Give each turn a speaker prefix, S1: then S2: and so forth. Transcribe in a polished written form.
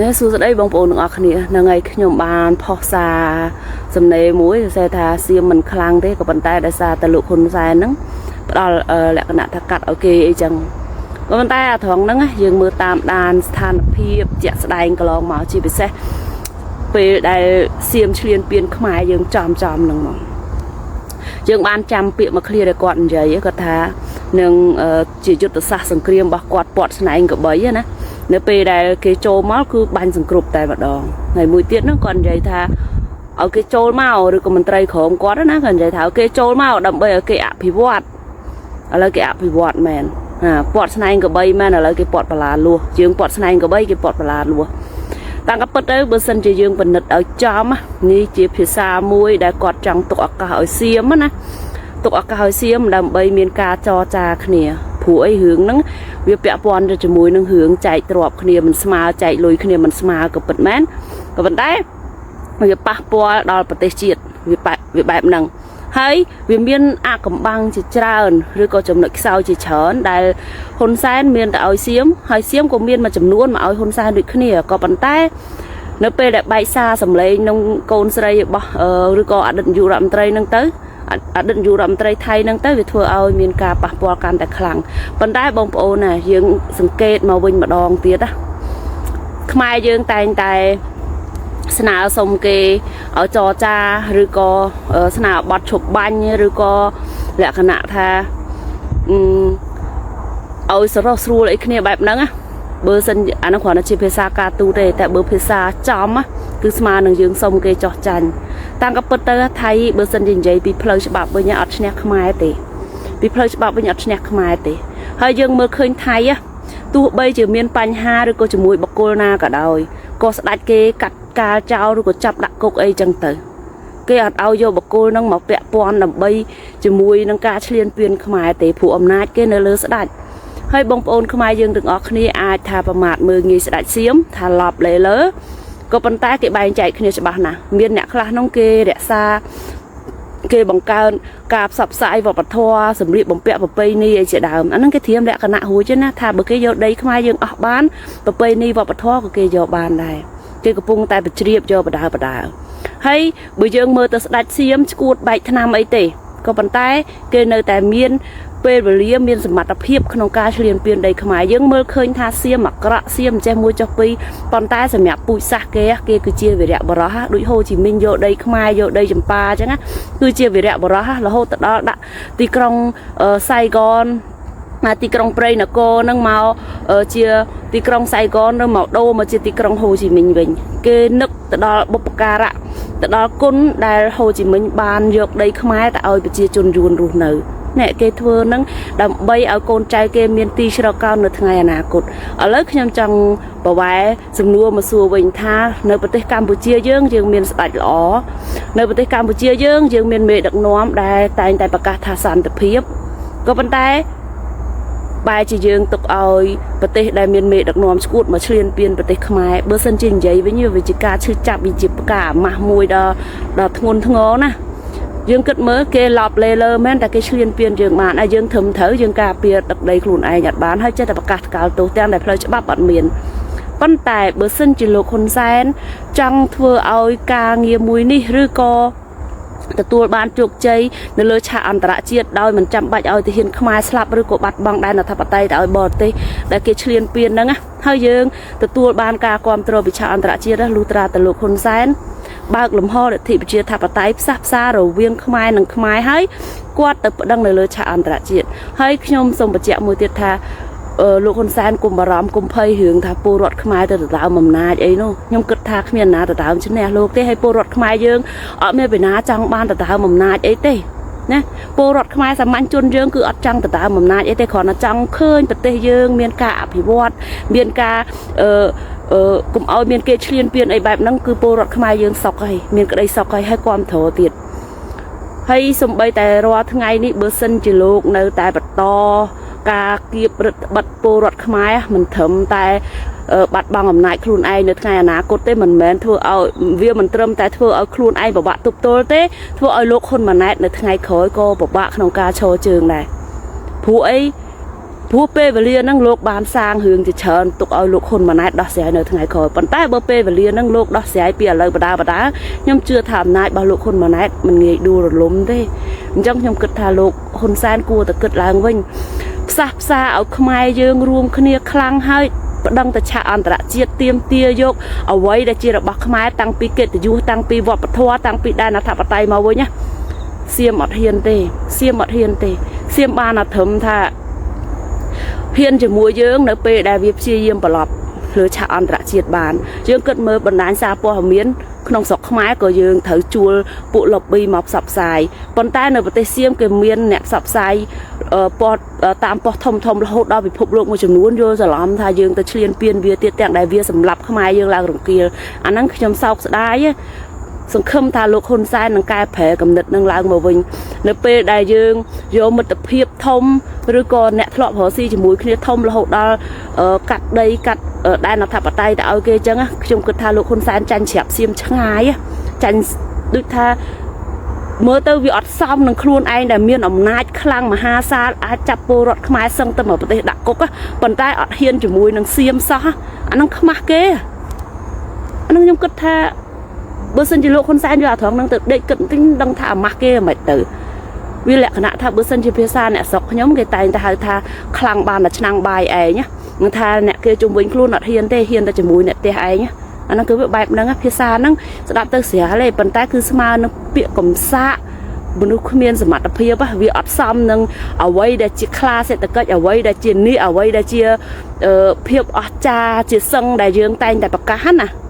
S1: នេះសួស្តីបងប្អូនទាំងអស់គ្នាហ្នឹងហើយខ្ញុំបានផុសសារសំណេរមួយសរសេរថាសៀមមិនខ្លាំងទេក៏ប៉ុន្តែដោយសារតែលោកហ៊ុនសែនហ្នឹងផ្ដល់លក្ខណៈថាកាត់ឲ្យគេអីចឹងក៏ប៉ុន្តែអាត្រង់ហ្នឹងណាយើងមើលតាមដានស្ថានភាពជាក់ស្ដែងកន្លងមកជាពិសេសពេលដែលសៀមឈ្លានពានខ្មែរយើងចំចំហ្នឹងមកយើងបានចាំពាក្យមួយឃ្លាដែលគាត់និយាយគាត់ថានឹងជាយុទ្ធសាស្ត្រសង្គ្រាមរបស់គាត់ពាត់ស្នែងកបីណានៅពេលដែលគេចូលមកគឺបាញ់សង្គ្រប់តែម្ដងហើយមួយទៀតនោះគាត់និយាយថាឲ្យគេចូលមកឬក៏មន្ត្រីក្រុមគាត់ណាគាត់និយាយថាឲ្យគេចូលមកដើម្បីឲ្យគេអភិវឌ្ឍឥឡូវគេអភិវឌ្ឍមែនហាពាត់ស្នែងកបីមែនឥឡូវគេពាត់បន្លាលួសយើងពាត់ស្នែងកបីគេពាត់បន្លាលួសតាំងក៏ពិតទៅបើសិនជាយើងពិនិត្យឲ្យចំនេះជាភាសាមួយដែលគាត់ចង់ទុកឱកាសឲ្យសៀមណាទុកឱកាសឲ្យសៀមដើម្បីមានការចរចាគ្នាព្រោះអីរឿងហ្នឹងវាពាក់ព័ន្ធទៅជាមួយនឹងរឿងចែកទ្រព្យគ្នាមិនស្មើចែកលុយគ្នាមិនស្មើក៏ពិតមែនក៏ប៉ុន្តែវាប៉ះពាល់ដល់ប្រទេសជាតិវាបែបវាបែបហ្នឹងហើយវាមានអាកំបាំងជាច្រើនឬក៏ចំណុចខ្សោយជាច្រើនដែលហ៊ុនសែនមានតែឲ្យសៀមហើយសៀមក៏មានមួយចំនួនមកឲ្យហ៊ុនសែនដូចគ្នាក៏ប៉ុន្តែនៅពេលដែលបែកសារសម្លេងនឹងកូនស្រីរបស់ឬក៏អតីតនាយករដ្ឋមន្ត្រីនឹងទៅអតីតនាយករដ្ឋមន្ត្រីថៃនឹងទៅវាធ្វើឲ្យមានការប៉ះពាល់កាន់តែខ្លាំងប៉ុន្តែបងប្អូនណាយើងសង្កេតមកវិញម្ដងទៀតណាខ្មែរយើងតែងតែស្នើសុំគេឲ្យចរចាឬក៏ស្នើបတ်ឈប់បាញ់ឬក៏លក្ខណៈថាអឺឲ្យសរុះស្រួលអីគ្នាបែបហ្នឹងណាបើសិនអានោះគ្រាន់តែជាភាសាការទូតទេតែបើភាសាចំគឺស្មើនឹងយើងសុំគេចោះចាញ់តាមក៏ពិតទៅថៃបើសិនជានិយាយពីផ្លូវច្បាប់វិញអត់ឈ្នះខ្មែរទេពីផ្លូវច្បាប់វិញអត់ឈ្នះខ្មែរទេហើយយើងមើលឃើញថៃទោះបីជាមានបញ្ហាឬក៏ជាមួយបុគ្គលណាក៏ដោយក៏ស្ដាច់គេកាត់កាលចោលឬក៏ចាប់ដាក់គុកអីចឹងទៅគេអត់ឲ្យយកបុគ្គលនឹងមកពាក់ព័ន្ធដើម្បីជាមួយនឹងការឈ្លានពានខ្មែរទេព្រោះអំណាចគេនៅលើស្ដាច់ហើយបងប្អូនខ្មែរយើងទាំងអស់គ្នាអាចថាប្រមាថមើលងាយស្ដាច់សៀមថាឡប់លេលើក៏ប៉ុន្តែគេបែងចែកគ្នាច្បាស់ណាស់មានអ្នកខ្លះនោះគេរក្សាគេបង្កើនការផ្សព្វផ្សាយវប្បធម៌សម្លៀកបំពាក់ប្រពៃណីអីជាដើមអាហ្នឹងគេត្រៀមលក្ខណៈរួចណាថាបើគេយកដីខ្មែរយើងអស់បានប្រពៃណីវប្បធម៌ក៏គេយកបានដែរគេកំពុងតែប្រជ្រៀបយកបដើបដើហើយបើយើងមើលទៅស្ដាច់សៀមឈួតបែកឆ្នាំអីទេក៏ប៉ុន្តែគេនៅតែមានពេលវេលាមានសមត្ថភាពក្នុងការឈ្លានពានដីខ្មែរយើងមើលឃើញថាសៀមអាក្រក់សៀមចេះមួយចុះពីរប៉ុន្តែសម្រាប់ពូជសាសន៍គេគេគឺជាវីរៈបរោះដូចហូជីមីញយកដីខ្មែរយកដីចម្ប៉ាអញ្ចឹងណាគឺជាវីរៈបរោះរហូតទៅដល់ដាក់ទីក្រុងសៃហ្គនមកទីក្រុងព្រៃនគរនឹងមកជាទីក្រុងសៃហ្គនឬមកដូរមកជាទីក្រុងហូជីមីញវិញគេនឹកទៅដល់បុព្វការៈទៅដល់គុណដែលហូជីមីញបានយកដីខ្មែរទៅឲ្យប្រជាជនយួនរស់នៅអ្នកគេធ្វើនឹងដើម្បីឲ្យកូនចៅគេមានទីជ្រកកោននៅថ្ងៃអនាគតឥឡូវខ្ញុំចង់បវែសំណួរមកសួរវិញថានៅប្រទេសកម្ពុជាយើងយើងមានស្ដេចល្អនៅប្រទេសកម្ពុជាយើងយើងមានមេដឹកនាំដែលតែងតែប្រកាសថាសន្តិភាពក៏ប៉ុន្តែបែរជាយើងទុកឲ្យប្រទេសដែលមានមេដឹកនាំឈួតមកឈ្លានពានប្រទេសខ្មែរបើសិនជានិយាយវិញវាជាការឈឺចាប់វាជាការអាម៉ាស់មួយដល់ដល់ធ្ងន់ធ្ងរណាយើងគិតមើលគេឡប់លេលើមែនតែគេឈ្លានពានយើងបានហើយយើងធំត្រូវយើងការពារទឹកដីខ្លួនឯងអត់បានហើយចេះតែប្រកាសថ្កោលទោសទាំងដែលផ្លូវច្បាប់អត់មានប៉ុន្តែបើសិនជាលោកហ៊ុនសែនចង់ធ្វើឲ្យការងារមួយនេះឬក៏ទទួលបានជោគជ័យនៅលើឆាកអន្តរជាតិដោយមិនចាំបាច់ឲ្យទាហានខ្មែរស្លាប់ឬក៏បាត់បង់ដែនអធិបតេយ្យទៅឲ្យបរទេសដែលគេឈ្លានពានហ្នឹងណាហើយយើងទទួលបានការគ្រប់គ្រងពីឆាកអន្តរជាតិលុះត្រាតែលោកហ៊ុនសែនបើកលំហលទ្ធិប្រជាធិបតេយ្យផ្សះផ្សារវាងខ្មែរនិងខ្មែរហើយគាត់ទៅប្តឹងនៅលើឆាកអន្តរជាតិហើយខ្ញុំសូមបញ្ជាក់មួយទៀតថាលោកហ៊ុនសែនគុំបារម្ភគុំភ័យរឿងថាពលរដ្ឋខ្មែរទៅដណ្ដើមអំណាចអីនោះខ្ញុំគិតថាគ្មានណាដណ្ដើមឈ្នះលោកទេហើយពលរដ្ឋខ្មែរយើងអត់មានពីណាចង់បានដណ្ដើមអំណាចអីទេណាពលរដ្ឋខ្មែរសាមញ្ញជនយើងគឺអត់ចង់ដណ្ដើមអំណាចអីទេគ្រាន់តែចង់ឃើញប្រទេសយើងមានការអភិវឌ្ឍមានការអឺអឺកុំឲ្យមានគេឈ្លានពានអីបែបហ្នឹងគឺពលរដ្ឋខ្មែរយើងសុខហើយមានក្តីសុខហើយហើយគាំទ្រទៀតហើយសំបីតែរាល់ថ្ងៃនេះបើសិនជាលោកនៅតែបន្តការគៀបរឹតបន្តពលរដ្ឋខ្មែរមិនត្រឹមតែបាត់បង់អំណាចខ្លួនឯងនៅថ្ងៃអនាគតទេមិនមែនធ្វើឲ្យវាមិនត្រឹមតែធ្វើឲ្យខ្លួនឯងពិបាកទប់ទល់ទេធ្វើឲ្យលោកហ៊ុនម៉ាណែតនៅថ្ងៃក្រោយក៏ពិបាកក្នុងការឈរជើងដែរព្រោះអី ព្រោះពេលវេលាហ្នឹងលោកបានសាងរឿងជាច្រើនទុកឲ្យលោកហ៊ុនម៉ាណែតដោះស្រាយនៅថ្ងៃក្រោយប៉ុន្តែបើពេលវេលាហ្នឹងលោកដោះស្រាយពីឥឡូវបដាបដាខ្ញុំជឿថាអំណាចរបស់លោកហ៊ុនម៉ាណែតមិនងាយដួលរលំទេអញ្ចឹងខ្ញុំគិតថាលោកហ៊ុនសែនគួរតែគិតឡើងវិញផ្សះផ្សាឲ្យខ្មែរយើងរួមគ្នាខ្លាំងហើយប្តឹងទៅឆាកអន្តរជាតិទៀមទាយកអ្វីដែលជារបស់ខ្មែរតាំងពីកិត្តិយសតាំងពីវប្បធម៌តាំងពីដែនអធិបតេយ្យមកវិញណាសៀមអត់ហ៊ានទេសៀមអត់ហ៊ានទេសៀមបានតែត្រឹមថា ហ៊ានជាមួយយើងនៅពេលដែលវាព្យាយាមប្រឡប់លើឆាកអន្តរជាតិបានយើងគិតមើលបណ្ដាញសារព័ត៌មានក្នុងស្រុកខ្មែរក៏យើងត្រូវជួលពួក lobby មកផ្សព្វផ្សាយប៉ុន្តែនៅប្រទេសសៀមគេមានអ្នកផ្សព្វផ្សាយអឺព័ត៌តាមប៉ុស្តិ៍ធំធំរហូតដល់ពិភពលោកមួយចំនួនយល់ច្រឡំថាយើងទៅឈ្លានពានវាទៀតទាំងដែលវាសម្លាប់ខ្មែរយើងឡើងរង្គាលអាហ្នឹងខ្ញុំសោកស្ដាយសង្ឃឹមថាលោកហ៊ុនសែននឹងកែប្រែគំនិតនឹងឡើងមកវិញនៅពេលដែលយើងយកមិត្តភាពធំឬក៏អ្នកធ្លាប់រកស៊ីជាមួយគ្នាធំរហូតដល់កាត់ដីកាត់ដែនអធិបតេយ្យទៅឲ្យគេអញ្ចឹងខ្ញុំគិតថាលោកហ៊ុនសែនចាញ់ច្រាប់សៀមឆ្ងាយចាញ់ដូចថាមើលទៅវាអត់សមនឹងខ្លួនឯងដែលមានអំណាចខ្លាំងមហាសាលអាចចាប់ពលរដ្ឋខ្មែរសឹងទៅមកប្រទេសដាក់គុកប៉ុន្តែអត់ហ៊ានជាមួយនឹងសៀមសោះអាហ្នឹងខ្មាស់គេអាហ្នឹងខ្ញុំគិតថាបើសិនជាលោកហ៊ុនសែនយកអាត្រង់ហ្នឹងទៅដេកគិតបន្តិចដឹងថាអាម៉ាស់គេមិនទៅវាលក្ខណៈថាបើសិនជាភាសាអ្នកស្រុកខ្ញុំគេតែងតែហៅថាខ្លាំងបានតែឆ្នាំងបាយឯងណានឹងថាអ្នកគេជុំវិញខ្លួនអត់ហ៊ានទេហ៊ានតែជាមួយអ្នកផ្ទះឯងអាហ្នឹងគឺវាបែបហ្នឹងភាសាហ្នឹងស្ដាប់ទៅស្រាលទេប៉ុន្តែគឺស្មើនឹងពាក្យកំសាកមនុស្សគ្មានសមត្ថភាពវាអត់សមនឹងអ្វីដែលជាខ្លាសេដ្ឋកិច្ចអ្វីដែលជានេះអ្វីដែលជាភាពអស្ចារ្យជាសឹងដែលយើងតែងតែប្រកាសណា។